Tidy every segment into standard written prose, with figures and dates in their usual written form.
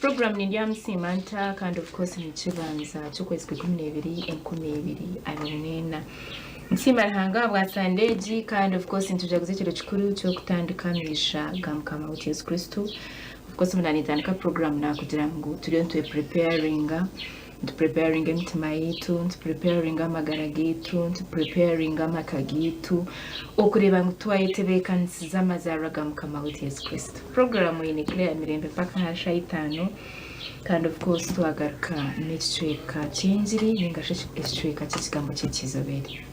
Program nindyamusiima nta kandi of course nikibanza ky'okwezi kwa 12 2024. Nsiima Ruhanga ahabwa Sunday egi kandi of course nitujaguza ekiro kikuru ky'okutandika amaisha ga Mukama waitu Yesu Kristo. Of course obu naanitandika program naakugira ngu turiyo nitwepreparinga, nitupreparinga emitima yaitu, nitupreparinga amagara gaitu, nitupreparinga amaka gaitu okureeba ngu twayetebeekanisiza amazaarwa ga Mukama waitu Yesu Kristo. Puroguraamu eine Claire Mirembe mpaka aha shaaha itaano kandi of course twagaruka n'ekicweka ky'engiri ninga shi ekicweka ky'ekigambo ky'ekizobere.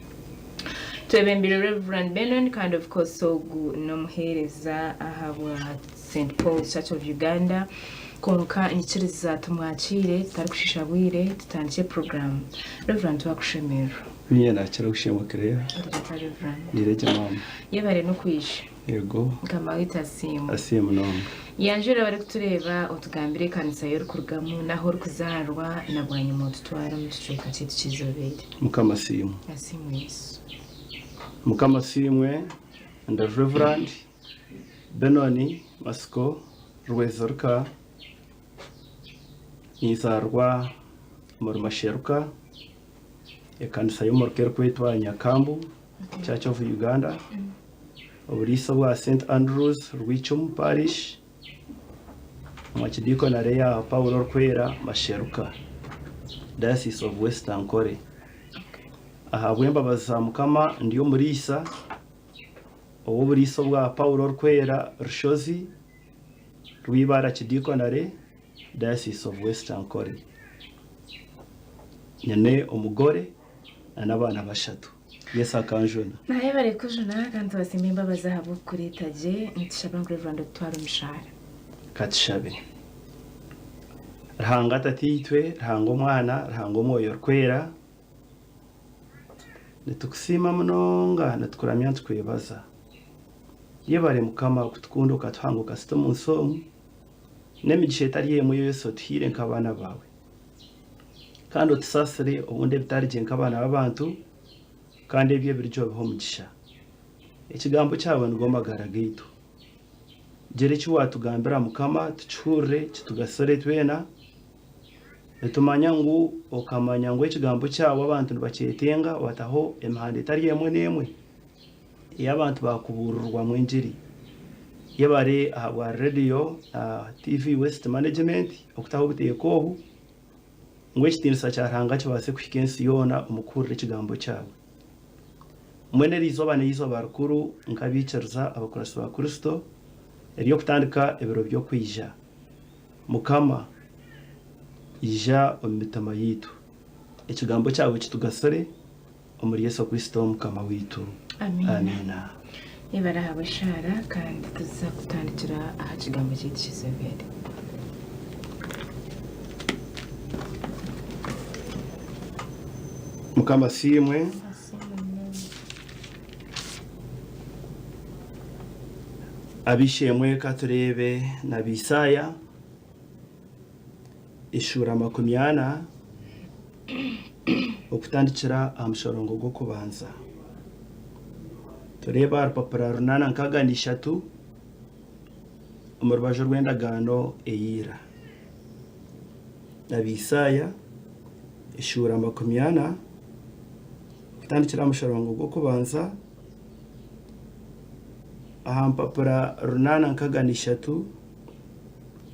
Twebembire Rev. Benon kandi of course ogu n'omuheereza ahabwa St Paul's Church of Uganda kwonka nyikiriza tumwakiire tutarikushiisha bwire tutandikye puroguraamu. Rev. Twakushemererwa. Niinye naakira okushemwa Claire. Origyeta Rev. Ndiregye maama. Yebare n'okwija. Yego. Mukama waitu asiimwe. Asiimwe munonga. Yanjura abarikutureeba otugambire ekanisa ei orikurugamu n'ahu orikuzaarwa na bwanyima otutware omu kicweka kyaitu ky'eizobeere. Mukama asiimwe. Asiimwe Yesu. Mukama asiimwe ndi Rev. Benoni Matsiko Rwezoruka ninzaarwa omuri Masheruka ekanisa y'omuruka erikwetwa Nyakambu. Church of Uganda, oburiisa obwa St Andrews Rwicumu Parish, omu Archidiaconary ya Paulo Orikwera Masheruka, Diocese of West Ankole. Ahabw'embabazi za Mukama ndi omuriisa ow'oburiisa obwa Paulo Orikwera Rushozi, Rwibare Archidiaconary, Diocese of West Ankole. Nyine omugore n'abaana bashatu. Yesu akanjuna. Nayebare kujuna kandi tubasiima embabazi ahabw'okukureeta gye. Nitushaba ngu Rev. Otutware omu shaara. Katushabe. Ruhanga Tataitwe, Ruhanga Omwana, Ruhanga Omwoyo Orikwera, nitukusiima munonga, nitukuramya nitukwebaza. Yebare Mukama kutukunda okatuhanga okatuta omu nsi omu, n'emigisha etari emwe ei Yesu otuhaire nk'abaana baawe. Kandi otusaasire obundi ebitari gye nk'abaana b'abantu, kandi ebyo ebiri gye obihe omugisha. Ekigambo kyawe nigo magara gaitu. Gira eki waatugambira Mukama, tukihurire, kitugasire twena. Nitumanya ngu okamanya ngu ekigambo kyawe abantu nibakyetenga, waataho emihanda etari emwe n'emwe ei abantu baakubuurirwamu engiri. Yebare ahabwa rediyo na TV West Management okutaho obuteeka obu. Ngu ekitiinisa kya Ruhanga kibaase kuhika ensi yoona omu kuhurira ekigambo kyawe. Mbwenu eri izooba n'eizooba rikuru nk'abaikiriza abakuratsi ba Kristo ery'okutandika ebiro by'okwija. Mukama, ija omu mitima yaitu. Ekigambo kyawe kitugasire omuri Yesu Kristo Mukama waitu. Amiina. Yebare ahabw'eshaara kandi tuza kutandikira aha kigambo kyaitu ky'eizooba. Mukama asiimwe. Ab'eishe-emwe ka tureebe nabi Isaaya eshuura 40. Okutandikira aha mushorongo gw'okubanza, tureebe aha rupapura 863 omu rubaju rw'endagaano eya ira. Nabi Isaaya eshuura 40 okutandikira aha mushorongo gw'okubanza aha mpapura 863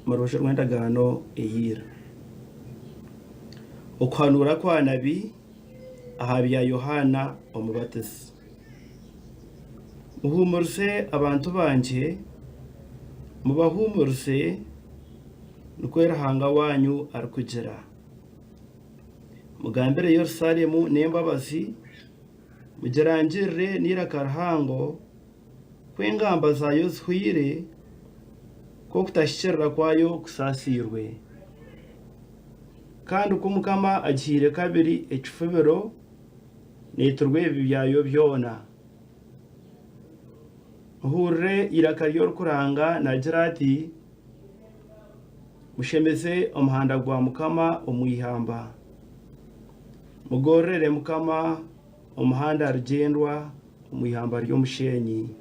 omu rubaju rw'endagaano eya ira. Okuhanuura kwa nabi aha bya Yohaana Omubatizi. Muhuumurize abantu bangye, mubahuumurize, nikwo Ruhanga waanyu arikugira. Mugambire Yerusaalemu n'embabazi, mugirangirire n'eiraka rihango ku engamba zaayo zihweire, ku okutahikiirira kwayo kusaasiirwe, kandi ku Mukama agihaire kabiri ekifubiro neeturwa ebibi byayo byona. Muhurire eiraka ry'orikuranga naagira ati, Mushemeze omuhanda gwa Mukama omu ihamba, mugororere Mukama omuhanda rugyendwa omu ihamba ry'omusheenyi.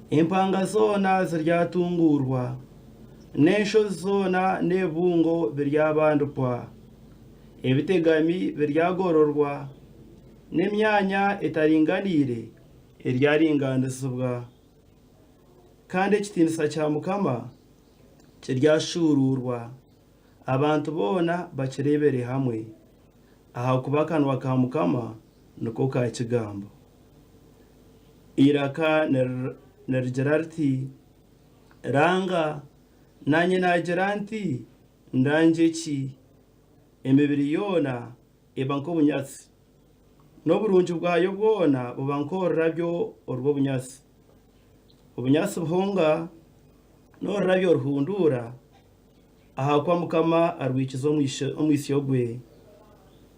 Empanga zoona ziryatunguurwa, N'enshozi zoona n'ebibungo biryabandikwa, ebitegami biryagororwa, n'emyanya etaringaniire eryaringaanizibwa. Kandi ekitiinisa kya Mukama kiryashuuruurwa, abantu boona bakireebere hamwe, ahakuba akanwa ka Mukama niko kaakigamba. Eiraka nirigira riti, Ranga, naanye naagira nti, Ndangye ki? Emibiri yoona eba nk'obunyatsi, n'oburungi bwayo bwona buba nk'orurabyo orw'obunyatsi. Obunyatsi buhonga, n'orurabyo ruhunduura, ahakuba Mukama arwikiza omwitsyo gwe.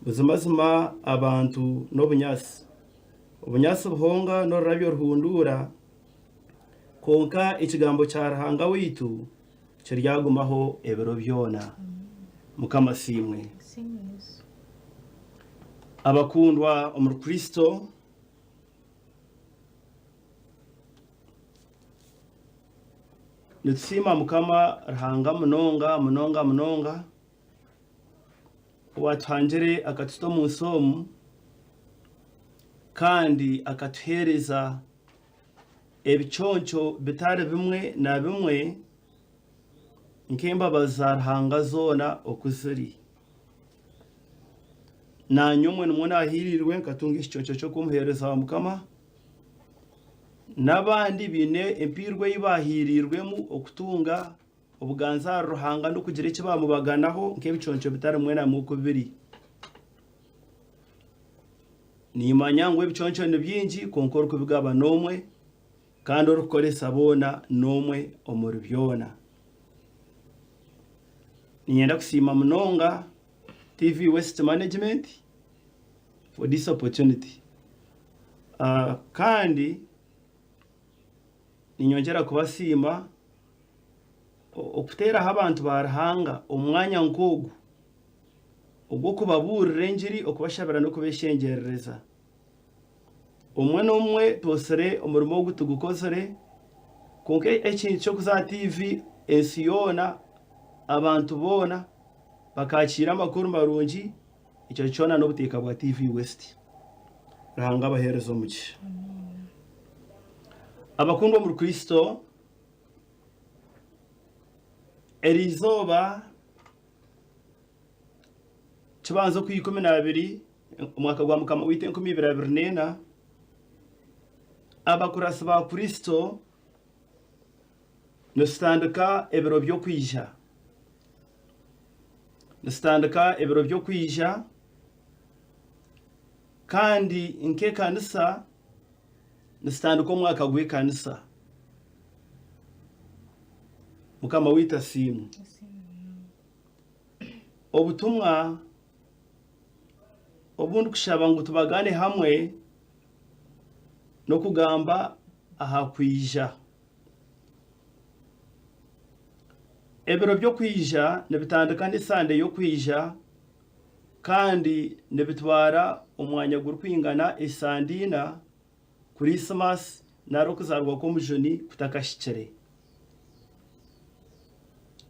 Buzimazima abantu n'obunyatsi. Obunyatsi buhonga n'orurabyo ruhunduura, Kwonka ekigambo kya Ruhanga waitu kiryagumaho ebiro byona. Mukama asiimwe. Abakundwa omuri Kristo, nitusiima Mukama Ruhanga munonga munonga munonga owatuhangire akatuta omu nsi omu kandi akatuheereza Ebiconco bitari bimwe na bimwe nk'embabazi za Ruhanga zoona oku ziri. Naanye omwe nimwo naahiiriirwe nkatunga ekiconco ky'okuba omuheereza wa Mukama. N'abandi baine empiirwa ei baahiiriirwemu okutunga obuganzi ahari Ruhanga n'okugira eki baamubaganaho nk'ebiconco bitari bimwe na bimwe oku biri. Nimmanya ngu ebiconco ni bingi, kwonka orikubigaba n'omwe, kandi orikukoresa boona n'omwe omuri byona. Niinyenda kusiima munonga TV West Management for this opportunity. Kandi niinyongyera kubasiima okuteeraho abantu ba Ruhanga omwanya nk'ogu. Ogw'okubabuurira engiri, okubashabira n'okubeshengyerereza. Omwe n'omwe twotsire omurimo ogu tugukozire, kwonka ekintu ky'okuza aha tiivi ensi yoona, abantu boona bakakiira amakuru marungi, ekyo kyona n'obuteeka bwa tiivi West. Ruhanga abaheereze omugisha. Abakundwa omuri Kristo, eriizooba Kibanza okw'ikumi-n'abiri omwaka gwa Mukama waitu 2024, abakuratsi ba Kristo nitutandika ebiro by'okwija. Nitutandika ebiro by'okwija kandi nk'ekanisa nitutandika omwaka gw'ekanisa. Mukama waitu asiimwe. Obutumwa obu ndikushaba ngu tubagane hamwe n'okugamba aha kwija. Ebiro by'okwija nibitandika n'esande y'okwija kandi nibitwara omwanya gurikwingana esande ina Kurisimasi nari okuzaarwa kw'Omujuni kutakahikire.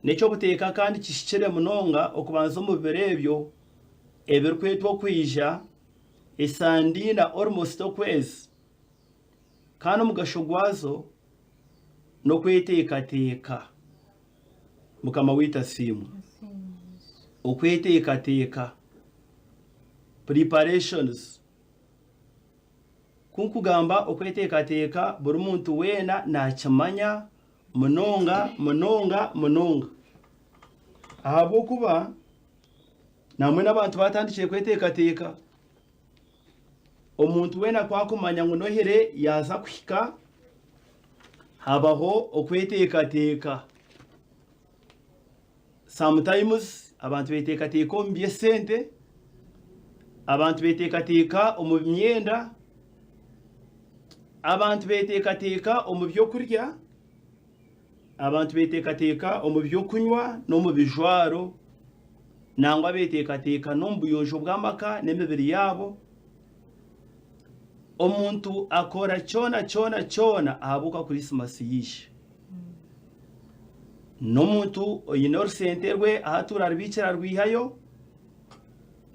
N'eky'obuteeka kandi kihikire munonga okubanza omu biro ebyo ebirikwetwa okwija, esande ina almost okwezi, kandi omugasho gwazo n'okweteekateeka. Mukama waitu asiimwe. Okweteekateeka, preparations. Ku nkugamba okweteekateeka buri muntu weena naakimanya munonga munonga munonga. Ahabw'okuba nambwenu n'abantu baatandikire kweteekateeka. Omuntu weena ku akumanya ngu Nohire yaaza kuhika, habaho okweteekateeka. Sometimes abantu beteekateeka omu by'esente, abantu beteekateeka omu myenda, abantu beteekateeka omu by'okurya, abantu beteekateeka omu by'okunywa n'omu bijwaro, nangwa beteekateeka n'omu buyonjo bw'amaka n'emibiri yaabo. Omuntu akora kyona kyona kyona ahabw'okuba Kurisimasi yaija. N'omuntu oine orusente rwe ahu atuura arubiikire arwihayo,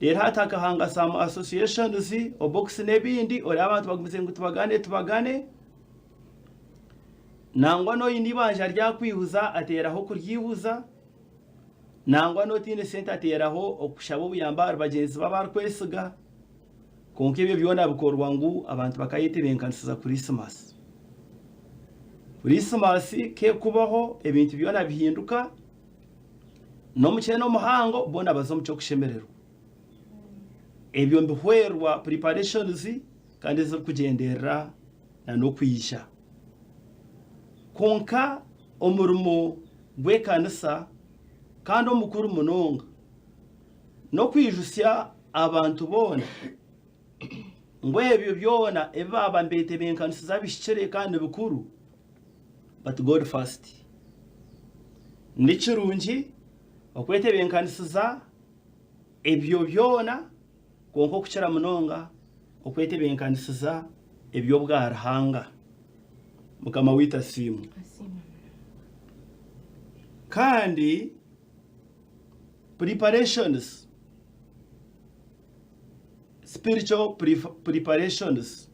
reero hati akahanga some associations, obokisi n'ebindi oreeba abantu bagumize ngu tubagane tubagane. Nangwa n'oine eibanja ryakwihuza ateeraho kuryihuza, nangwa n'otaine sente ateeraho okushaba obuyambi ahari bagyenzi be abu arikwesiga. Kwonka ebyo byona bikorwa ngu abantu bakayetebeekanisiza Kurisimasi. Kurisimasi ku erikubaho ebintu byona bihinduka, n'omukyene omuhango boona baza omu ky'okushemererwa. Ebyo nibihwerwa preparations kandi ezirikugyenderera n'okwija. Kwonka omurimo gw'ekanisa kandi omukuru munonga n'okwijutsya abantu boona ngu ebyo byona ebi baaba nibetebeekanisiza bihikire kandi bikuru but God first. Ni kirungi okwetebeekanisiza ebyo byona kwonka okukira munonga okwetebeekanisiza eby'obwaruhanga. Mukama waitu asiimwe. Kandi preparations, spiritual preparations,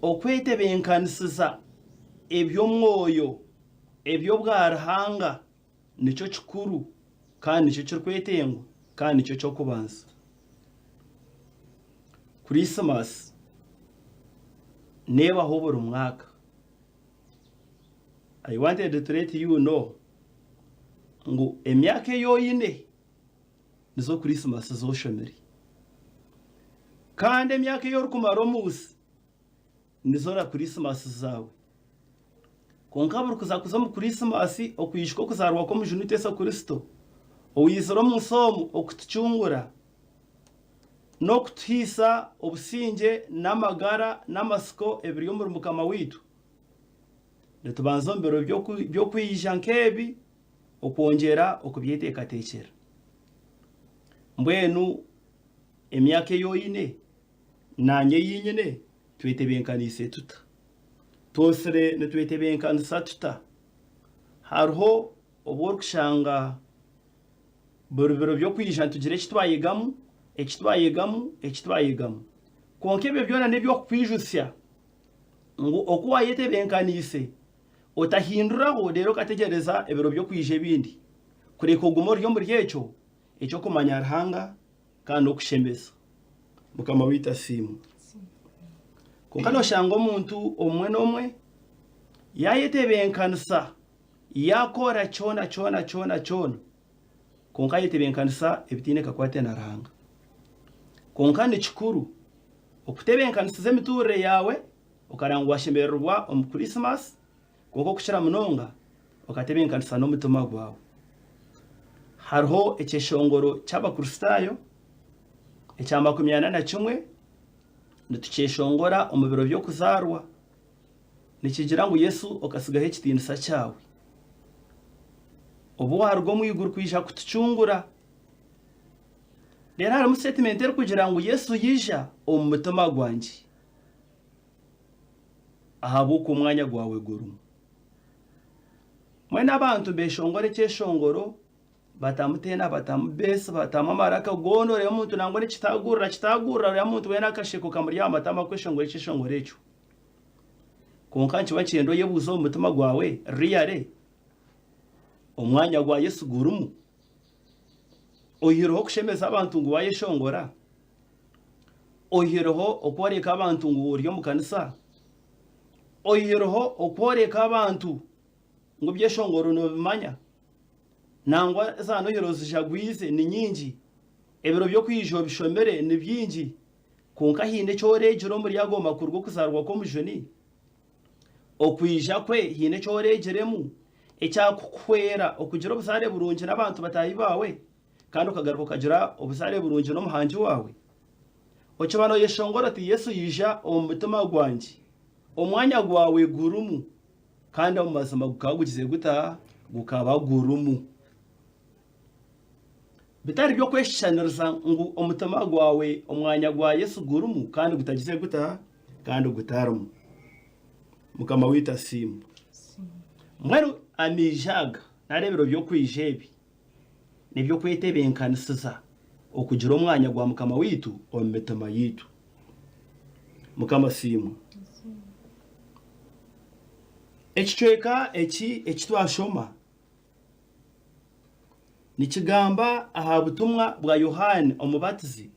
okwetebeekanisiza eby'omwoyo, eby'obwaruhanga nikyo kikuru kandi nikyo kirikwetengwa kandi nikyo ky'okubanza. Kurisimasi neebaho buri mwaka. I wanted to let you know ngu emyaka ei oine nizo Kurisimasi ezi oshomire. Kandi emyaka ei orikumara omu nsi nizo na Kurisimasi zaawe. Kwonka buri kuza kuza omu Kurisimasi okwijuka okuzaarwa kw'Omujuni waitu Yesu Kristo, owaizire omu nsi omu okutucungura n'okutuhaisa obusingye n'amagara n'amatsiko ebiri omuri Mukama waitu. Nitubanza omu biro by'okwija nk'ebi okwongyera okubyeteekateekyera. Mbwenu emyaka ei oine naanye ei nyine twetebenkaniise tuta? Twosire nitwetebenkanisa tuta? Hariho obu orikushanga buri biro by'okwija nitugira eki twayegamu, eki twayegamu, eki twayegamu. Kwonka ebyo byona n'eby'okukwijutsya ngu oku waayetebenkaniise otahinduraho reero okategyereza ebiro by'okwija ebindi, kureka ogume ori omuri ekyo eky'okumanya Ruhanga kandi n'okushemeza. Mukama waitu asiimwe. Kwonka nooshanga omuntu omwe n'omwe yaayetebenkanisa yaakora kyona kyona kyona kyona kwonka ayetebenkanisa ebitaine kakwate na Ruhanga. Kwonka ni kikuru okutebenkanisiza emituurire yaawe okareba ngu washemererwa omu Kurisimasi kwonka okukira munonga okatebenkanisa n'omutima gwawe. Hariho ekyeshongoro ky'Abakristaayo ekya 41 nitukyeshongora omu biro by'okuzaarwa Nikigira ngu Yesu okatsigaho ekitiinisa kyawe obu waaruga omu iguru kwija kutucungura. Reero harimu sitetimenti erikugira ngu Yesu yaija omu mutima gwangye ahabw'oku omwanya gwawe gurimu. Mbwenu abantu beeshongora ekyeshongoro batamu teena batamu beesi batamu amaraka goona oreeba omuntu nangwa n'ekitaagurira kitaagurira oreeba omuntu weena akasheko kamuri aha matama kweshongora ekyeshongoro ekyo. Kwonka nikiba nikyenda oyebuuze omu mutima gwawe, really omwanya gwa Yesu gurimu? Oihireho okushemeza abantu ngu wayeshongora? Oihireho okworeka abantu ngu ori omu kanisa? Oihireho okworeka abantu ngu ebyeshongoro nobimanya? Nangwa za noheri ozijagwize ni nyingi, ebiro by'okwija obishomire ni bingi, Kwonka haine eki oreegire omuri ago makuru g'okuzaarwa kw'Omujuni? Okwija kwe haine eki oreegiremu ekyakukuhwera okugira obuzaare burungi n'abantu bataahi baawe kandi okagaruka okagira obuzaare burungi n'Omuhangi waawe? Okiba nooyeshongora oti, Yesu yaija omu mutima gwangye, omwanya gwawe gurimu, kandi omu mazima gukaba gugize guta? Gukaba gurimu. Bitari by'okweshushaniriza ngu omutima gwawe omwanya gwa Yesu gurimu kandi gutagize guta? Kandi gutarimu. Mukama waitu asiimwe. Mbwenu Amaija aga nari ebiro by'okwija ebi n'eby'okwetebenkanisiza okugira omwanya gwa Mukama waitu omu mitima yaitu. Mukama asiimwe. Ekicweka eki eki twashoma nikigamba aha butumwa bwa Yohaana Omubatizi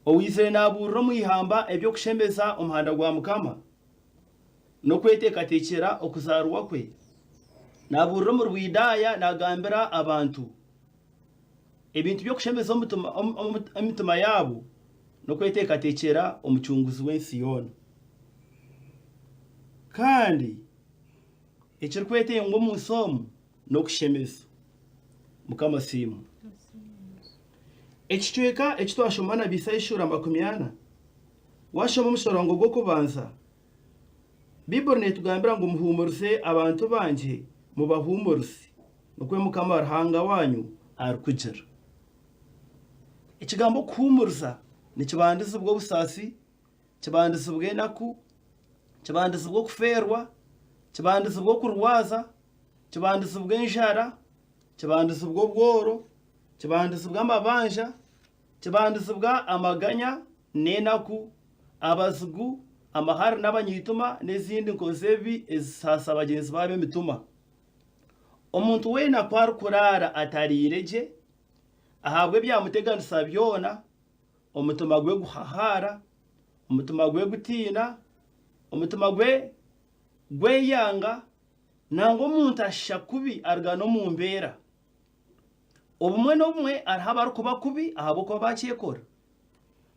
owaizire naabuurira omu ihamba eby'okushemeza omuhanda gwa Mukama n'okweteekateekyera okuzaarwa kwe. Naabuurira omuri Buyudaaya naagambira abantu ebintu by'okushemeza emitima yaabo n'okweteekateekyera omucunguzi w'ensi yoona. Kandi ekirikwetengwa omu nsi omu n'okushemeza. Mukama asiimwe. Ekicweka eki twashoma nabi Isaaya eshuura 40, waashoma omushorongo gw'okubanza, Baiburi neetugambira ngu muhuumurize abantu bangye, mubahuumurize, nikwo Mukama Ruhanga waanyu arikugira. Ekigambo okuhuumuriza nikibandizibwa obusaasi, kibandizibwa enaku, kibandizibwa okufeerwa, kibandizibwa okurwaza, kibandizibwa enjara, kibandizibwa obworo, kibandizibwa amabanja, kibandizibwa amaganya n'enaku, abazigu, amahare n'abanyaituma n'ezindi nkozi z'ebibi ezisaasa bagyenzi baabo emitima. Omuntu weena ku arikuraara atariire gye, ahabw'ebyamuteganisa byona, omutima gwe guhahaara, omutima gwe gutiina, omutima gwe gweyanga, nangwa omuntu ashisha kubi aruga n'omu mbeera. Obumwe n'obumwe hariho abarikuba kubi ahabw'okuba baakyekora.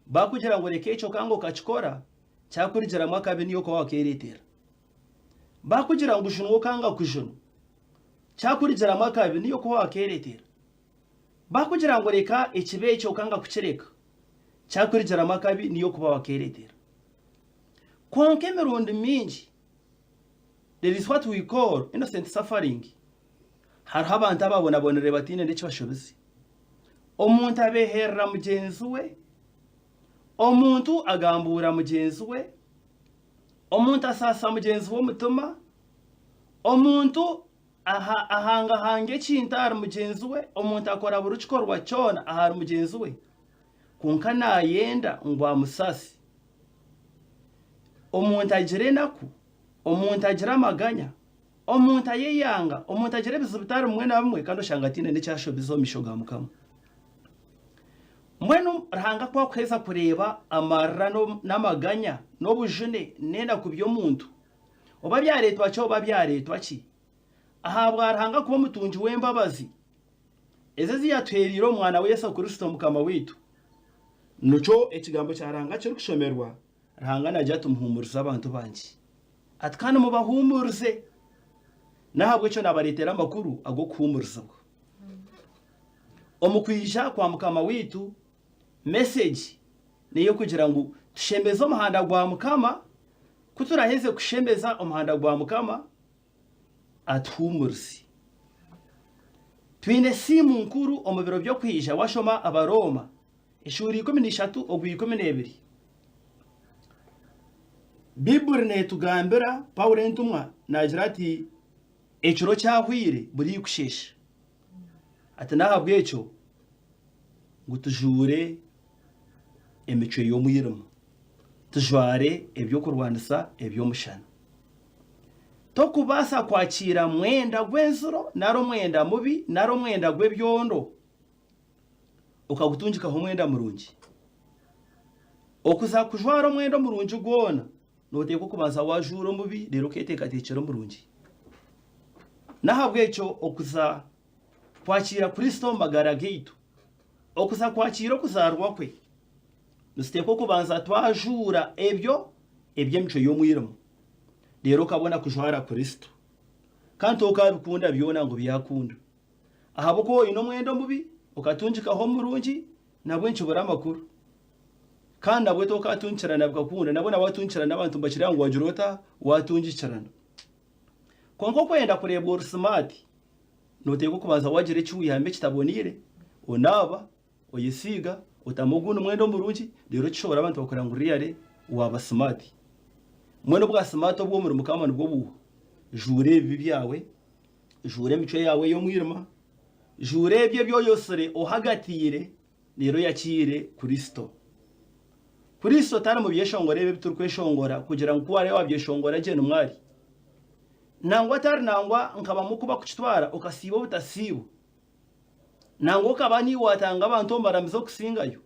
Baakugira ngu reka ekyo okanga okakikora, kyakurugiramu akabi niiwe okaba waakeereetera. Baakugira ngu junwa okanga kujunwa, kyakurugiramu akabi niiwe okaba waakeereetera. Baakugira ngu reka ekibi ekyo okanga kukireka, kyakurugiramu akabi niiwe okuba waakeereetera. Kwonka emirundi mingi, there is what we call innocent suffering. Hariho abantu ababonabonire bataine n'eki bashobize. Omuntu abeeherera mugyenzi we, omuntu agambuura mugyenzi we, omuntu asaasa mugyenzi we omutima, omuntu ahangahanga ekintu ahari mugyenzi we, omuntu akora buri kikorwa kyona ahari mugyenzi we, kwonka naayenda ngu amusaase. Omuntu agira enaku, omuntu agira amaganya, omuntu ayeyanga, omuntu agira ebizibu bitari bimwe na bimwe kandi oshanga ataine n'eki ashobize omu maisho ga Mukama. Mbwenu Ruhanga ku akuheza kureeba amarira n'amaganya n'obujune n'enaku by'omuntu, oba byareetwa ki oba byareetwa ki, ahabwa Ruhanga kuba omutungi w'embabazi, ezi ezi yatuheereire omu Mwana we Yesu Kristo Mukama waitu. Nikyo ekigambo kya Ruhanga kirikushomerwa, Ruhanga naagira ati, Muhuumurize abantu bangye. Ati, Kandi mubahuumurize. N'ahabw'ekyo naabareetera amakuru ag'okuhuumurizibwa. Omu kwija kwa Mukama waitu, mesegi n'ey'okugira ngu tushemeze omuhanda gwa Mukama, ku turaheze kushemeza omuhanda gwa Mukama, atuhuumurize. Twine esiimu nkuru omu biro by'okwija washoma Abarooma eshuura 13 ogwa 12. Baiburi neetugambira, Paulo entumwa naagira ati, Ekiro kyahweire buri kusheesha. Ati n'ahabw'ekyo ngu tujuure emicwe y'omwirima, tujware eby'okurwanisa eby'omushana. Tokubaasa kwakiira mwenda gw'enziro nari omwenda mubi nari omwenda gw'ebyondo okagutungikaho omwenda murungi. Okuza kujwara omwenda omurungi gwona, nooteekwa kubanza waajuura omubi reero okeeteekateekyera omurungi. N'ahabw'ekyo okuza kwakiira Kristo omu magara gaitu, okuza kwakiira okuzaarwa kwe, nituteekwa kubanza twajuura ebyo eby'emicwe y'omwirima, reero okabona kujwara Kristo. Kandi tokaabikunda byona ngu byakunda. Ahabw'okuba oine omwenda omubi, okatungikaho omurungi, nabwo nikibura amakuru. Kandi nabwo tokatungikirana bikakunda, nabwo nawe watungikirana abantu nibakira ngu wagira ota, watungikirana. Kwonka okwenda kureebwa ori simaati, nooteekwa kubanza wagira eki waihamu ekitaboneire, onaaba, oyesiiga, otamu ogundi mwenda omurungi, reero okishohora abantu bakureba ngu really waaba simaati. Mbwenu obwa simaati obw'omuri Mukama nibwo buuha? Juura ebibi byawe. Juura emicwe yaawe ey'omwirima, juura ebyo ebi oyosire ohagatiire, reero oyakiire Kristo. Kristo tari mu byeshongoro ebi ebi turikweshongora kugira ngu ku waareeba waabyeshongora gye nimwo ari. Nangwa tari nangwa nka bamwe oku bakukitwara okasiiba obutasiiba. Nangwa okaba niiwe waatanga abantu omu baramizi okusingayo.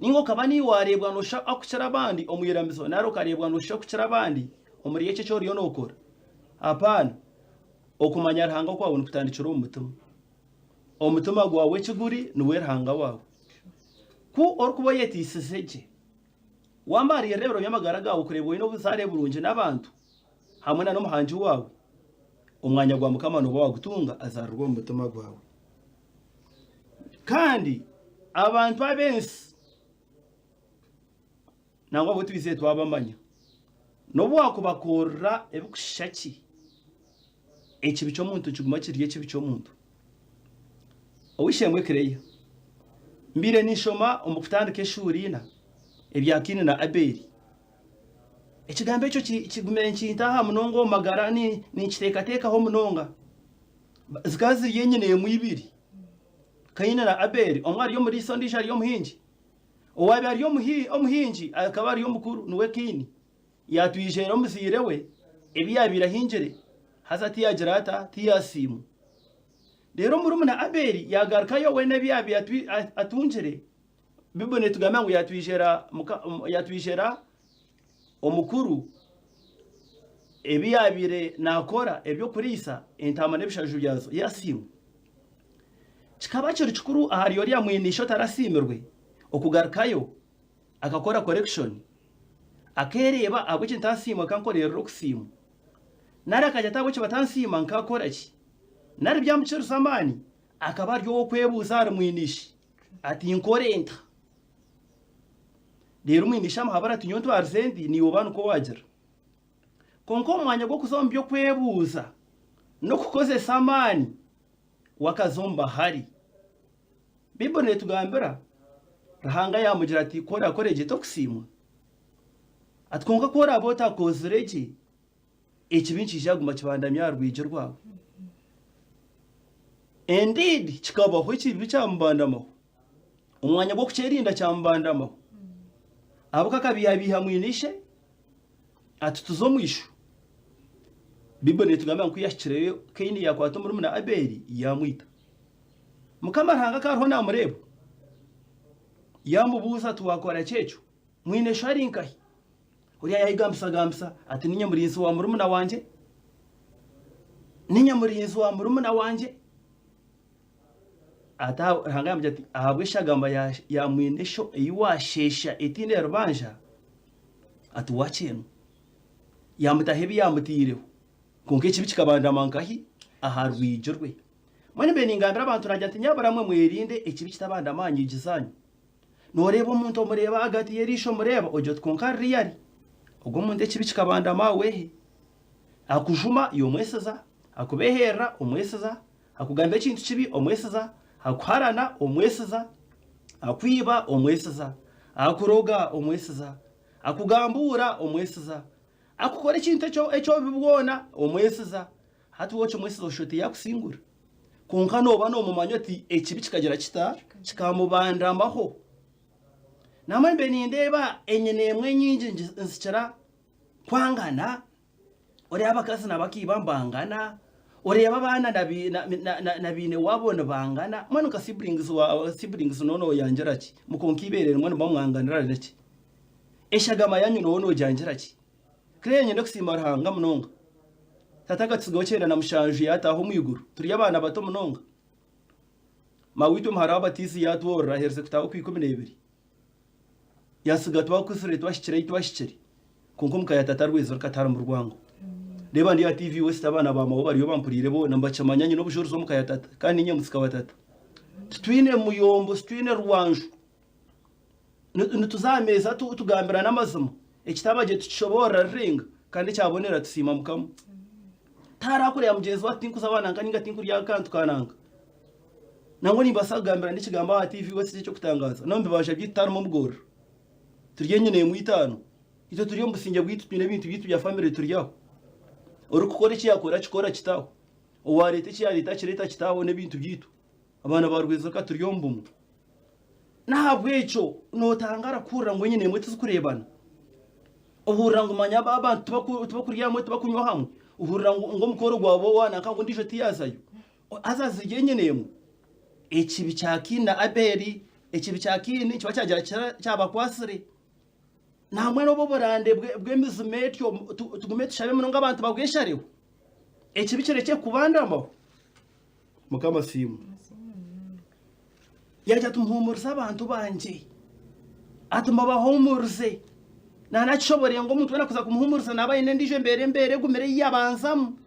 Nainga okaba niiwe waareebwa nooshusha okukira abandi omu iramizo nari okareebwa nooshusha okukira abandi omuri ekyo eki oriyo nookora. Hapana. Okumanya Ruhanga kwawe nikutandikira omu mutima. Omutima gwawe eki guri niwe Ruhanga waawe. Ku orikuba oyeteisize gye, waamariirira ebiro by'amagara gaawe kureeba oine obuzaare burungi n'abantu hamwe n'Omuhangi waawe, omwanya gwa Mukama nooba waagutunga azaarirwe omu mutima gwawe. Kandi abantu ab'ensi nangwa abu twizire twabamanya, n'obu waakubakorera ebirikushisha ki, ekibi ky'omuntu nikiguma kiri ekibi ky'omuntu. Ow'eishe-emwe Claire, mbaire ninshoma omu kutandika eshuura ina ebya Kaini na Abeeli. Ekigambo ekyo kigumire nikintaha munonga omu magara, ninkiteekateekaho munonga. Zikaba ziri enyina emwe ibiri, Kaini na Abeeli, omwe ari omuriisa ondiijo ari omuhingi. Owaabaire ari omuhingi akaba ari omukuru niwe Kaini. Yaatwijeera omuzaire we ebi yaabaire ahingire, haza tiyagira ata? Tiyaasiimwa. Reero omurumuna Abeeli yaagarukayo we n'ebi yaabaire atungire, Baibuli neetugambira ngu yaatwijeera omukuru ebi yaabaire naakora eby'okuriisa entaama n'ebishaju byazo, yaasiimwa. Kikaba kiri kikuru ahari oriya mwene ishe otarasiimirwe okugarukayo akakora correction akeereeba ahabw'eki ntaasiimwa nkankoreerera okusiimwa nari akagira ati ahabw'eki batansiima nkakora ki nari byamukiriza amaani akaba ari ow'okwebuuza ahari mwene ishe ati nkore nta? Reero mwene ishe amuhabura ati nyowe ntwarize nti naiwe oba nikwo waagira. Kwonka omu mwanya gw'okuza omu by'okwebuuza n'okukozesa amaani, we akaza omu bahari. Baibuli neetugambira, Ruhanga yaamugira ati, Ku oraakore gye tokusiimwa? Ati kwonka ku oraabe otakozire gye, ekibi nikiija kuguma kibandami aha rwigi rwawe. Indeed, kikabaho ekibi kyamubandamaho. Omwanya gw'okukyerinda kyamubandamaho. Ahabw'okuba akabiihabiiha mwine ishe, ati tuze omu ishwa. Baibuli neetugambira ngu ku yaahikireyo, Kaini yaakwata omurumuna Abeeli yaamwita. Mukama Ruhanga akaba ariho naamureeba, yaamubuuza ati, Waakora ki ekyo? Mwine sho ari nkahi? Oriya yaayegambisagambisa ati, Niinye murinzi wa murumuna wangye, niinye murinzi wa murumuna wangye. Ati Ruhanga yaamugira ati, Ahabw'eshagamba ya mwine sho ei waasheesha etaine rubanja, ati waakyeenwa. Yaamutaho ebi yaamutaireho, kwonka ekibi kikabandama nkahi? Aha rwigi rwe. Mbwenu mbaire ningambira abantu naagira nti, Nyabura mwe mwerinde ekibi kitabandama aha nyigi zaanyu. Nooreeba omuntu omureeba ahagati y'eriisho omureeba ogira oti kwonka ririya ari. Ogwo omuntu ekibi kikabandama aha wehe. Akujuma iwe omwesiza, akubeherera omwesiza, akugamba ekintu kibi omwesiza, akuharana omwesiza, akwiba omwesiza, akuroga omwesiza, akugambuura omwesiza, akukora ekintu eky'obubi bwona omwesiza. Hati waaba okimwesiza oshusha oti yaakusingura. Kwonka nooba noomumanya oti ekibi kikagira kita? Kikamubandamaho. Nambwenu mbe nindeeba enyina emwe enyingi nizikira kwangana, oreeba abakazi na bakaiba nibangana, oreeba abaana na baine waabo nibangana, mbwenu nka siblings waawe, siblings nooba nooyangira ki? Mukonka eibeere rimwe nimuba mwanganira ki? Eshagama yaanyu nooba noogyangira ki? Claire Nyenda kusiima Ruhanga munonga. Tata akatutsigaho 97 yaataaha omu iguru turi abaana bato munonga. Maawe-itwe muhara wa Batiisi yaatworora aherize kutaaha okwa 12. Yaatsiga twakuzire twahikire ahi twahikire. Kwonka omu ka ya tata rwezi ruka tiharimu rwango. Reeba ndi aha TV West abaana ba maawe bariyo bampuriire boona nibakimanya nyine obujurizi omu ka ya tata kandi niinye mutsika wa tata. Titwine muyombo, titwine rwanju. Nituza aha meeza tugambirana amazima, ekitaba gye tukishoboorora rirenga kandi ekyabonera tusiima Mukama. Tihariho arikureeba mugyenzi we ati tinkuza aha nanka nainga tinkurya aha kantu ka nanka. Nangwa nimbaasa kugambira n'ekigambo aha TV West eky'okutangaaza, n'omu bibanja byaitu tiharimu omugorora. Turi enyina emwe itaano. Itwe turi omu busingye bwaitu twine ebintu byaitu bya famire turi aho. Orikukora eki yaakora akikore akite aho. Owareeta eki yareeta akireete akite aho n'ebintu byaitu. Abaana ba Rweza ka turi omu bumwe. N'ahabw'ekyo nootangara kuhurira ngu enyine emwe tizikureebana. Ohurira ngu manya aba abantu tibakurya hamwe tibakunywa hamwe. Ohurira ngu omukoro gwabo owa nanka ngu ondiijo tiyaazayo. Haza ziri enyine emwe. Ekibi kya Kaini na Abeeli, ekibi kya Kaini nikiba kyagira kyabakwatsire. Nambwenu obu oburande bw'emizimu etyo tugume tushabe munonga abantu babweshareho. Ekibi kirekye kubandamaho. Mukama asiimwe. Yagira ati muhuumurize abantu bangye. Ati mubahuumurize. Naanakishoboreire ngu omuntu weena kuza kumuhuumuriza naaba aine endiijo embeera embeera egumire ei yaabanzamu.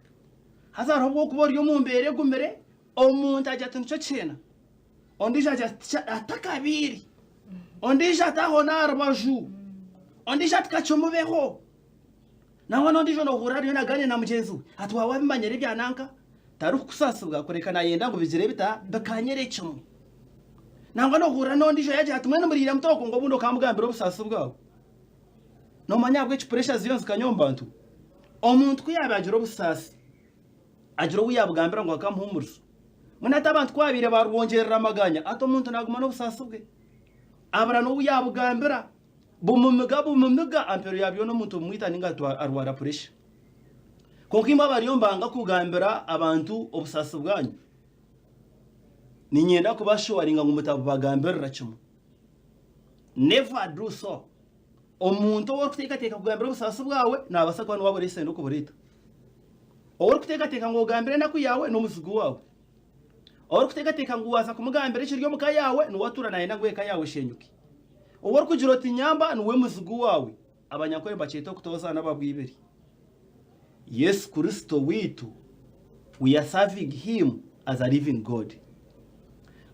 Haza hariho obu orikuba ori omu mbeera egumire, omuntu agira ati nikyo kyena. Ondiijo agira ati atakabiire. Ondiijo ati aho n'aha rubaju. Ondiijo ati kakimubeho. Nangwa n'ondiijo noohurira ariyo naagaaniira na mugyenzi we ati waaba wabimanyire ebya nanka, tarikukusaasibwa kureka naayenda ngu bigire bita bikanyire kimwe. Nangwa noohurira n'ondiijo yaagira ati mbwenu muriire muta okwo ngu obundi okamugambira obusaasi bwawe. Noomanya ahabw'eki puresha ziriyo nizikanya omu bantu? Omuntu ku yaabaire agira obusaasi, agira ou yaabugambira ngu akamuhuumuriza. Mbwenu hati abantu ku baabaire barwongyerera amaganya, hati omuntu naaguma n'obusaasi bwe. Abura n'ou yaabugambira. Bumumiga bumumiga aha mperu ya byona omuntu bumwita ninga arwara puresha. Kwonka imwe abariyo nibanga kugambira abantu obusaasi bwanyu, niinyenda kubashuwaringa ngu mutabubagambirira kimwe. Never do so. Omuntu ou orikuteekateeka kugambira obusaasi bwawe naabaasa kuba niwe abureetsire n'okubureeta. Ou orikuteekateeka ngu ogambire enaku yaawe n'omuzigu waawe. Ou orikuteekateeka ngu waaza kumugambira ekiri omu ka yaawe niwe atuura naayenda ngu eka yaawe eshenyuke. Ou orikugira oti nyamba niwe muzigu waawe. Abanyankore nibakyeta okutoozaana ababwibiri. Yesu Kristo waitu, we are serving him as a living God.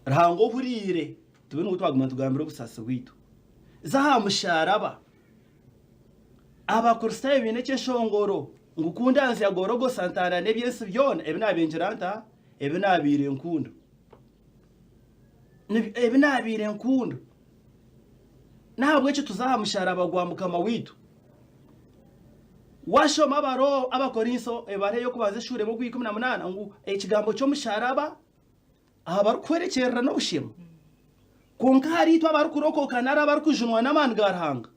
Ruhanga ohuriire tube niwe twaguma nitugambira obusaasi bwaitu. Za aha musharaba. Abakristaayo baine ekyeshongoro ngu ku ndanzya Gorogosa ntaana n'eby'ensi byona ebi naabaire ngira nta? Ebi naabaire nkunda. Ebi naabaire nkunda. N'ahabw'ekyo tuze aha musharaba gwa Mukama waitu. Waashoma Abakorinso ebara ey'okubanza eshuura emwe ogw'ikumi na munaana ngu ekigambo ky'omusharaba aha barikuhwerekyerera n'obushema. Kwonka ahariitwe abarikurokoka nari abarikujunwa n'amaani ga Ruhanga,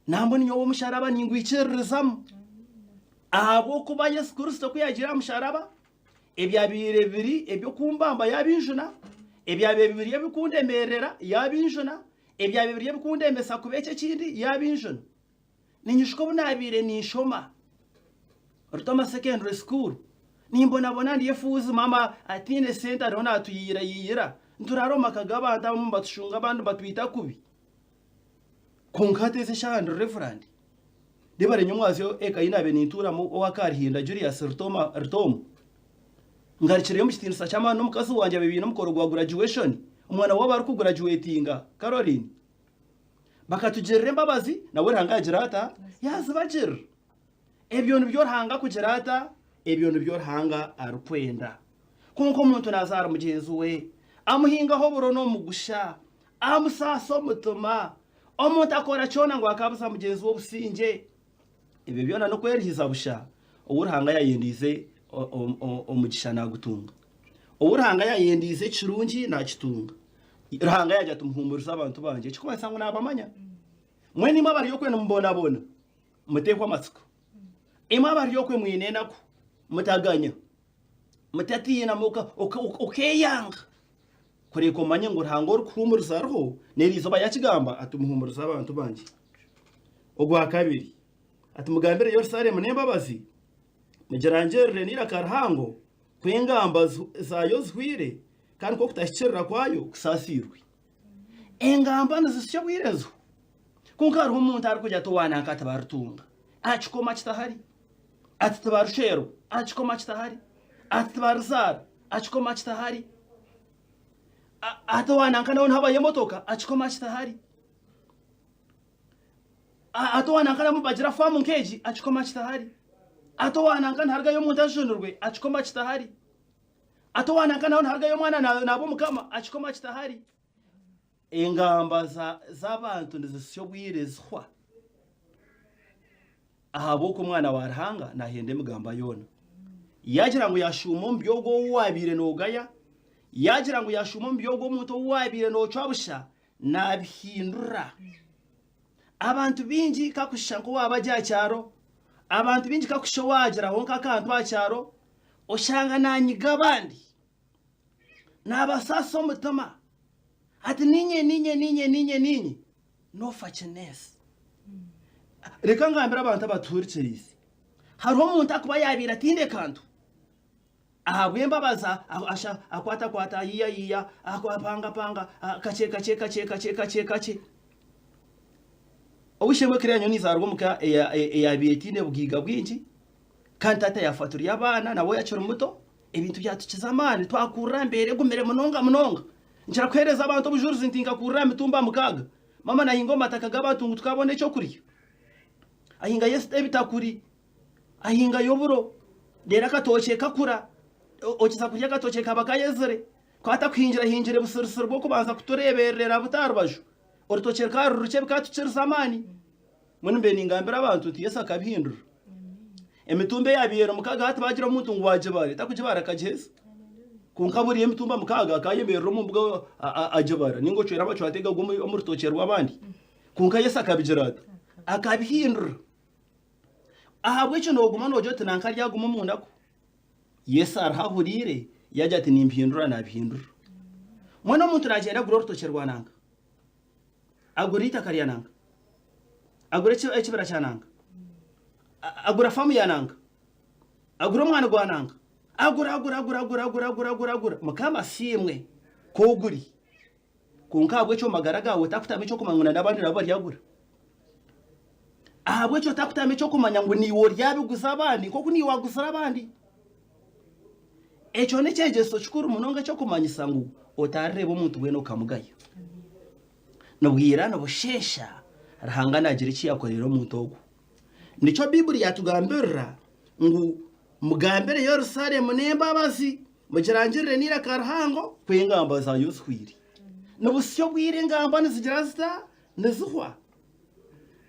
nambwenu nyowe omusharaba ningwikiririzamu. Ahabw'okuba Yesu Kristo ku yaagiire aha musharaba, ebyabaire biri eby'okumbamba yaabinjuna, ebyabaire biri eby'okundemeerera yaabinjuna, ebyabaire biri eby'okundemesa kuba eki ekindi yaabinjuna. Ninyijuka obu naabaire ninshoma Rutoma Secondary School, nimbonabona ndi efuuzi maama ataine sente ariho naatuyiirayiira, nituraara omu maka g'abantu abamwe nibatushunga abandi nibatwita kubi. Kwonka hati ezi eshaaha ndi Reverand. Reeba Renyomwazyo eka ei naabaire nintuuramu owa Karihinda Julius Rutoma Rutomu, ngarukireyo omu kitiinisa ky'amaani n'omukazi wangye abaire baine omukoro gwa graduation, omwana waabo arikugurajuwetinga Caroline. Bakatugirira embabazi, nawe Ruhanga yaagira ata? Yaazibagirira. Ebyo nibyo Ruhanga akugira ata? Ebyo nibyo Ruhanga arikwenda. Kwonka omuntu naazaara mugyenzi we, amuhingaho oburo n'omugusha, amusaasa omutima. Omuntu akora kyona ngu akaabuza mugyenzi we obusingye. Ebyo byona n'okwerihiza busha, ou Ruhanga yaayendiize omugisha naagutunga. Ou Ruhanga yaayendiize ekirungi naakitunga. Ruhanga yaagira ati muhuumurize abantu bangye, ekirikumanyisa ngu naabamanya. Mbwenu imwe abari okwe nimubonabona, muteekwe amatsiko. Imwe abari okwe mwine enaku, mutaganya, mutatiina, okeeyanga. Kureka omanye ngu Ruhanga orikuhuumuriza ariho, n'eri izooba yaakigamba ati muhuumurize abantu bangye. Ogwa kabiri, ati mugambire Yerusalemu n'embabazi, mugirangirire n'eiraka rihango ku engamba zaayo zihwaire, kandi ku okutahikiirira kwayo kusaasiirwe. Engamba nizisya obwire zihwa. Kwonka hariho omuntu arikugira ati owa nanka tibaritunga, akikoma kitahari, ati tibarishwerwa, akikoma kitahari, ati tibarizaara, akikoma kitahari, ati owa nanka nawe nihabayo emotoka, akikoma kitahari. Ati owa nanka nabo bagira faamu nk'egi, akikoma kitahari. Ati owa nanka niharugayo omuntu ajunirwe, akikoma kitahari. Ati owa nanka naho niharugayo omwana naaba omukama, akikoma kitahari. Engamba z'abantu nizisya obwire zihwa ahabw'oku omwana wa Ruhanga naahenda emigamba yoona. Yaagira ngu yaashuuma omu by'ogwo ou waabaire noogaya, yaagira ngu yaashuuma omu by'ogwo omuntu ou waabaire noocwa busha, naabihindura. Abantu baingi kakushusha nk'owaaba ari aha kyaro, abantu baingi kakushusha owaagiraho nk'akantu aha kyaro, oshanga naanyiga abandi, naabasaasa omutima, ati niinye, niinye, niinye, niinye, niinye. Noofa kineesi. Reka ngambire abantu abatuhurikiriize. Hariho omuntu akuba yaabaire ataine kantu, ahabw'embabazi akwatakwata, ayiiyayiiya, apangapanga, kakye kakye kakye kakye kakye kakye. Ow'eishe-emwe Claire nyowe ninzaarwa omu ka eyaabaire etaine bugaiga bwingi, kandi taata yaafa turi abaana nawe akiri muto, ebintu byatukiza amaani twakurira aha mbeera egumire munonga munonga. Nkira kuheereza abantu obujurizi nti nkakurira aha mitumba mukaaga, maama naahinga omu mataka g'abantu ngu tukaabona eky'okurya. Ahingayo ebitakuri, ahingayo oburo, reero akatookye kakura, okiza kurya akatookye kaba kayezire. Ku atakuhingira ahingire busirisiri bw'okubanza kutureeberera buta aha rubaju, orutookye rukaba ruri rukye bikatukiriza amaani. Mbwenu mbaire ningambira abantu nti Yesu akabihindura. Emitumba eyaabaire eri mukaaga hati baagira omuntu ngu waagibara, takugibara akagiheza. Kwonka buriya emitumba mukaaga akaayemerera omu mbuga agibara nainga ocwere amacwante gagwe omu rutookye rw'abandi. Kwonka Yesu akabigira ata? Akabihindura. Ahabw'ekyo nooguma noogira oti nanka aryaguma omu naku. Yesu ariho ahuriire yaagira ati nimbihindura naabihindura. Mbwenu omuntu naagyenda agura orutookye rwa nanka, agura eitaka rya nanka, agura ekibira kya nanka, agura faamu ya nanka, agura omwani gwa nanka, agura agura agura agura agura agura agura agura. Mukama asiimwe ku oguri. Kwonka ahabw'ekyo omu magara gaawe otakutamu eky'okumanya ngu n'abandi nabo baryagura. Ahabw'ekyo otakutamu eky'okumanya ngu naiwe oryabiguza abandi nk'oku naiwe waguzire abandi. Ekyo n'ekyegyeso kikuru munonga eky'okumanyisa ngu otarireeba omuntu weena okamugaya. Nibwira nibusheesha Ruhanga naagira eki yaakorera omuntu ogwo. Nikyo Baiburi yaatugambirira ngu mugambire Yerusaalemu n'embabazi, mugirangirire n'eiraka rihango ku engamba zaayo zihwaire. Nibutsya obwire engamba nizigira zita? Nizihwa.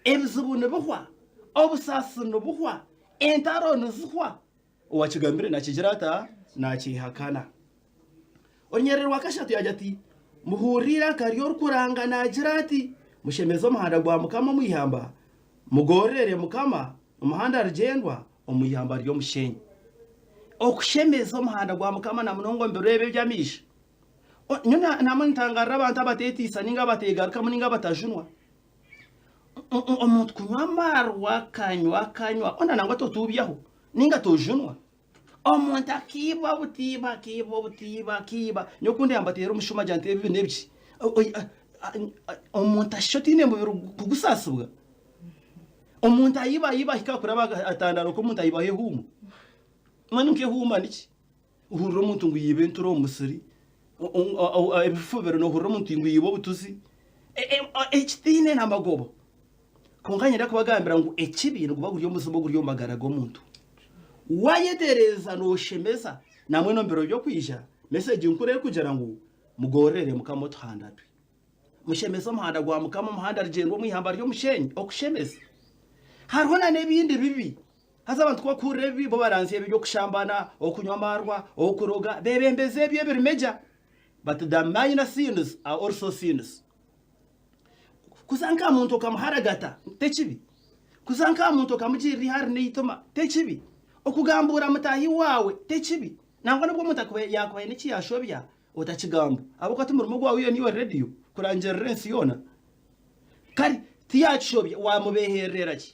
Ebizibu nibihwa, obusaasi nibuhwa, entaro nizihwa. Owakigambire nakigira ata? Nakyehakana. Orunyerere rwa kashatu yaagira ati, Muhurire eiraka ry'orikuranga naagira ati, Mushemeze omuhanda gwa Mukama omu ihamba, mugororere Mukama omuhanda rugyendwa omu ihamba ry'omushenyi. Okushemeza omuhanda gwa Mukama na munonga omu biro ebi eby'amaisho. Nyowe nambwenu ntangaarira abantu abateeteisa nainga abateegarukamu nainga abatajunwa. Omuntu kunywa amaarwa akanywa akanywa hoona nangwa totuubyaho nainga tojunwa. Omuntu akiiba obutiiba akiiba obutiiba akiiba nyowe ku ndeba mbateera omushuma ngira nti ebi n'ebiki omuntu ashusha otaine mubiri kugusaasibwa omuntu ayiba ayiba ahika aha kuraba atandara okwo omuntu ayibaho ehuuma mbwenu nk'ehuuma niki ohurira omuntu ngu yiba entura omu musiri ebifubiro nohurira omuntu ngu yiba obutuzi ekitaine n'amagoba Kwonka niinyenda kubagambira ngu ekibi niguba guri omuzimu oguri omu magara g'omuntu. Waayetereeza nooshemeza, nambwenu omu biro by'okwija, mesegi nkuru erikugira ngu mugororere Mukama otuhanda twe. Mushemeze omuhanda gwa Mukama, omuhanda rugyendwa omu ihamba ry'omusheenyi, okushemeza. Hariho na n'ebindi bibi. Haza abantu ku bakuhurira ebibi, bo baranzya ebi eby'okushambana, okunywa amaarwa, okuroga, beebembeza ebyo ebiri major. But the minor sins are also sins. Kuza nka muntu okamuharagata tekibi? Kuza nka muntu okamugirira ihari n'eitima tekibi? Okugambuura mutaahi waawe tekibi? Nangwa n'obu omuntu akuba yaakuba aine eki yaashobya otakigamba ahabw'okuba ti murimo gwawe iwe niiwe rediyo kurangirira ensi yoona. Kare tiyaakishobya waamubeehererera ki?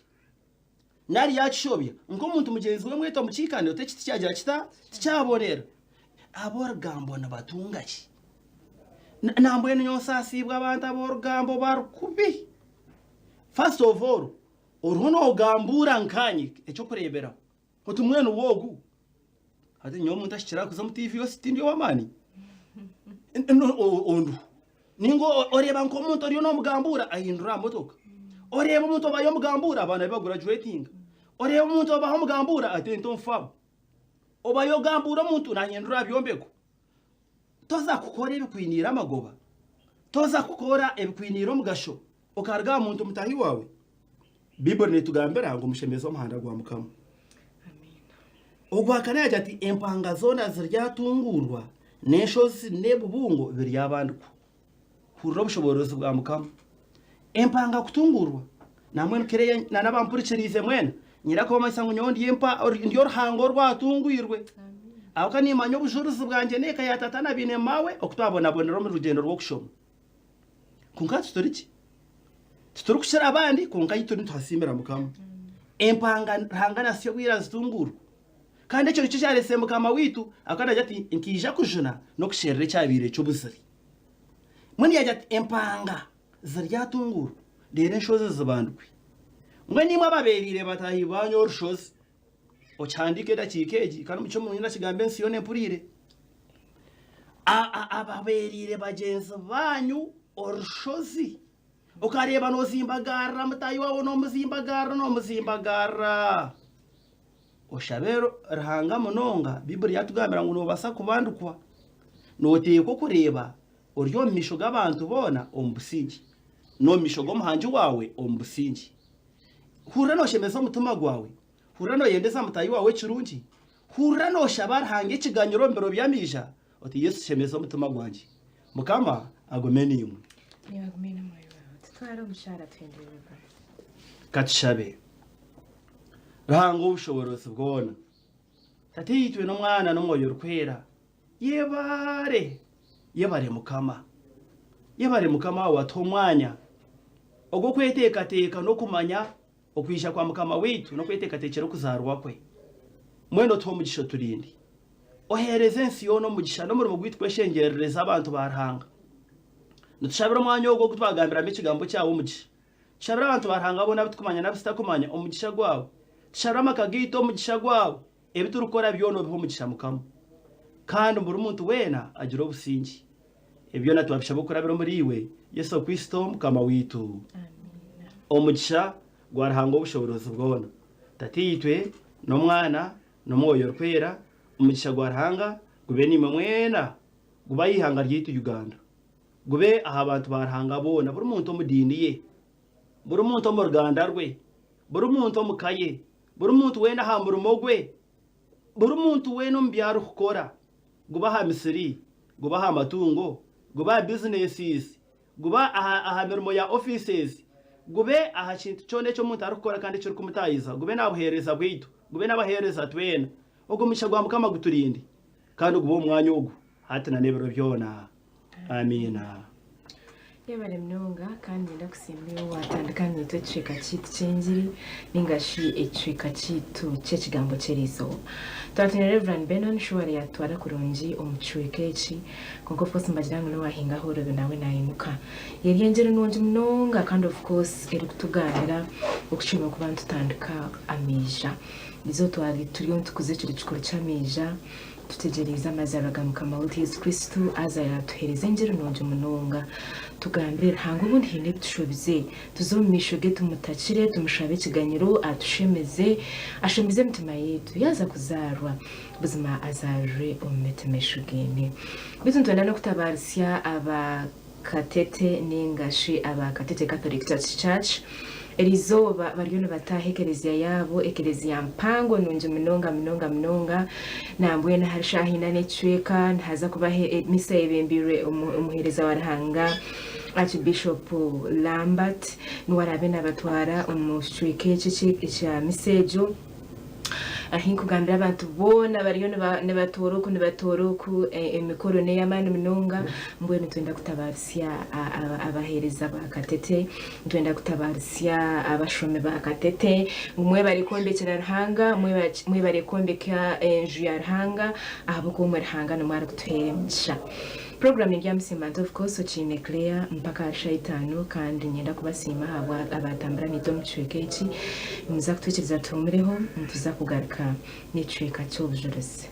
Nari yaakishobya nk'omuntu mugyenzi we mwete omu kiikaniro oti eki tikyagira kita? Tikyabonera. Ab'orugambo nibatunga ki? Nambwenu nyowe nsaasiibwe abantu ab'orugambo bari kubi. First of all, oriho noogambuura nkaanye eky'okureeberaho oti mbwenu wogu hati nyowe omuntu ahikire aha kuza omu TV yo tindi ow'amaani? Onduho. Ninga oreeba nk'omuntu oriyo nomugambuura ahindura aha motoka. Oreeba omuntu obayo omugambuura abaana be bagurajuwetinga. Oreeba omuntu obaho omugambuura ata ente omu faamu. Obayo ogambuura omuntu nahindura aha byombeko. Toza kukora ebikwiniire amagoba, toza kukora ebikwiniire omugasho okaruga aha muntu mutaahi waawe. Baiburi netugambira ngu mushemeze omuhanda gwa Mukama. Amiina. Ogwakana yaagira ati, Empanga zoona ziryatunguurwa, n'enshozi n'ebibungo biryabandikwa. Hurira obushoboorozi bwa Mukama. Empanga kutunguurwa, nambwenu Claire na n'abampurikiriize mwena, nyine kubamanyisa ngu nyowe ndi empa ndi oruhanga orwatungwirwe. Ahabw'okuba nimmanya obujurizi bwangye n'eka ya tata na baine maawe oku twabonabonire omu rugyendo rw'okushoma. Kwonka tituri ki? Titurikukira abandi kwonka ahu turi nituhasiimira Mukama. Empanga Ruhanga naasya obwire azitunguurwa. Kandi ekyo nikyo kyareetsire Mukama waitu ahabw'okuba naagira ati, Nkaija kujuna n'okusherura ekyabaire ky'obuzire. Mbwenu yaagira ati, Empanga ziryatunguurwa, reero enshozi zibandikwe. Mbwenu imwe ababeereire bataahi baanyu orushozi, okihandiike edakiika egi, kandi omugisha omurungi nakigamba ensi yoona empuriire. Ababeereire bagyenzi baanyu orushozi, okareeba noozimbagarira mutaahi waawe noomuzimbagarira noomuzimbagarira. Oshabe Ruhanga munonga, Baiburi yatugambira ngu nobaasa kubandikwa. Noteekwa okureeba ori omu maisho g'abantu boona omu busingye, n'omu maisho g'omuhangi waawe omu busingye. Hurira noshemeza omutima gwaawe, hurira noyendeza mutaahi waawe ekirungi, hurira noshaba Ruhanga ekiganyiro omu biro by'amaija oti Yesu shemeza omutima gwangye. Mukama agume naimwe. Niiwe agume n'omwoyo waawe. Tutware omushaara tuhendererwe. Katushabe. Ruhanga ow'obushoboorozi bwona, Tataitwe n'Omwana n'Omwoyo Orikwera, yebare, yebare Mukama. Yebare Mukama watuha omwanya ogw'okweteekateeka n'okumanya okwija kwa Mukama waitu n'okweteekateekyera okuzaarwa kwe. Mbwenu otuhe omugisha oturinde. Oheereze ensi yoona omugisha n'omurimo gwaitu kweshengyerereza abantu ba Ruhanga. Nitushabira omwanya ogu ogu twagambiramu ekigambo kyawe omugisha. Tushabire abantu ba Ruhanga boona abu tukumanya n'abu tutakumanya omugisha gwawe. Tushabire amaka gaitu omugisha gwawe. Ebi turikukora byona obihe omugisha Mukama. Kandi buri muntu weena agire obusingye. Ebi byona twabishaba okurabira omuri iwe, Yesu Kristo Mukama waitu. Omugisha gwa Ruhanga ow'obushoboorozi bwona, Tataitwe, n'Omwana, n'Omwoyo Orikwera, omugisha gwa Ruhanga gube naimwe mwena, gube aha ihanga ryaitu Uganda. Gube aha bantu ba Ruhanga boona, buri muntu omu diini ye, buri muntu omu ruganda rwe, buri muntu omu ka ye, buri muntu weena aha murimo gwe, buri muntu weena omu bi arikukora, gube aha misiri, gube aha matungo, gube aha bizineesizi, gube aha aha mirimo ya offices, gube aha kintu kyona eki omuntu arikukora kandi ekirikumutaahiza, gube n'aha buheereza bwaitu, gube n'abaheereza twena. Ogwo mugisha gwa Mukama guturinde kandi gube omu mwanya ogu hati na n'ebiro byona. Amiina. Yebare munonga kandi niinyenda kusiima iwe owaatandika naitwe ekicweka kyaitu ky'engiri nainga shi ekicweka kyaitu ky'ekigambo ky'eriizooba. Twaba twine Rev. Benon Shuwari yaatutwara kurungi omu kicweka eki kwonka of course nibagira ngu n'owaahinga ahoorobi nawe naimuka. Eri engiri nungi munonga kandi of course erikutugambira oku twine kuba nitutandika amaija. Eizooba twaba turiyo nitukuza ekiro kikuru ky'amaija. Tutegyereize amazaarwa ga Mukama waitu Yesu Kristo, aza yaatuheereza engiri nungi munonga. Tugambire Ruhanga obundi haine ebi tushobize, tuze omu maisho ge tumutakire, tumushabe ekiganyiro, atushemeze, ashemeze emitima yaitu. Yaaza kuzaarwa, buzima azaarwe omu mitima eshugaine. Beitu nitwenda n'okutabaaritsya aba Katete ninga shi aba Katete Catholic Church Church erizooba bariyo nibataaha ekereziya yaabo, ekereziya mpango nungi munonga munonga munonga. Nambwenu ahari shaaha ina n'ekicweka nihaza kubaho emisa eyebembeirwe omuheereza wa Ruhanga Archbishop Lambert niwe araabe nabatwara omu kicweka eki ekya misa egyo. Ahi nkugambira abantu boona bariyo nibatoora oku nibatoora oku, emikoro n'ey'amaani munonga. Mbwenu nitwenda kutabaaritsya abaheereza ba Katete, nitwenda kutabaaritsya abashomi ba Katete ngu mwebare kwombekyera Ruhanga, mwebare kwombeka enju ya Ruhanga ahabw'okuba omwe Ruhanga nimwo arikutuheera emigisha. Puroguraamu eri aha Musimbantu of course okiine Claire mpaka ahari shaaha itaano kandi niinyenda kubasiima ahabwa abaatambura naitwe omu kicweka eki. Nimuza kutwikiriza tuhuumureho nituza kugaruka n'ekicweka ky'obujurizi.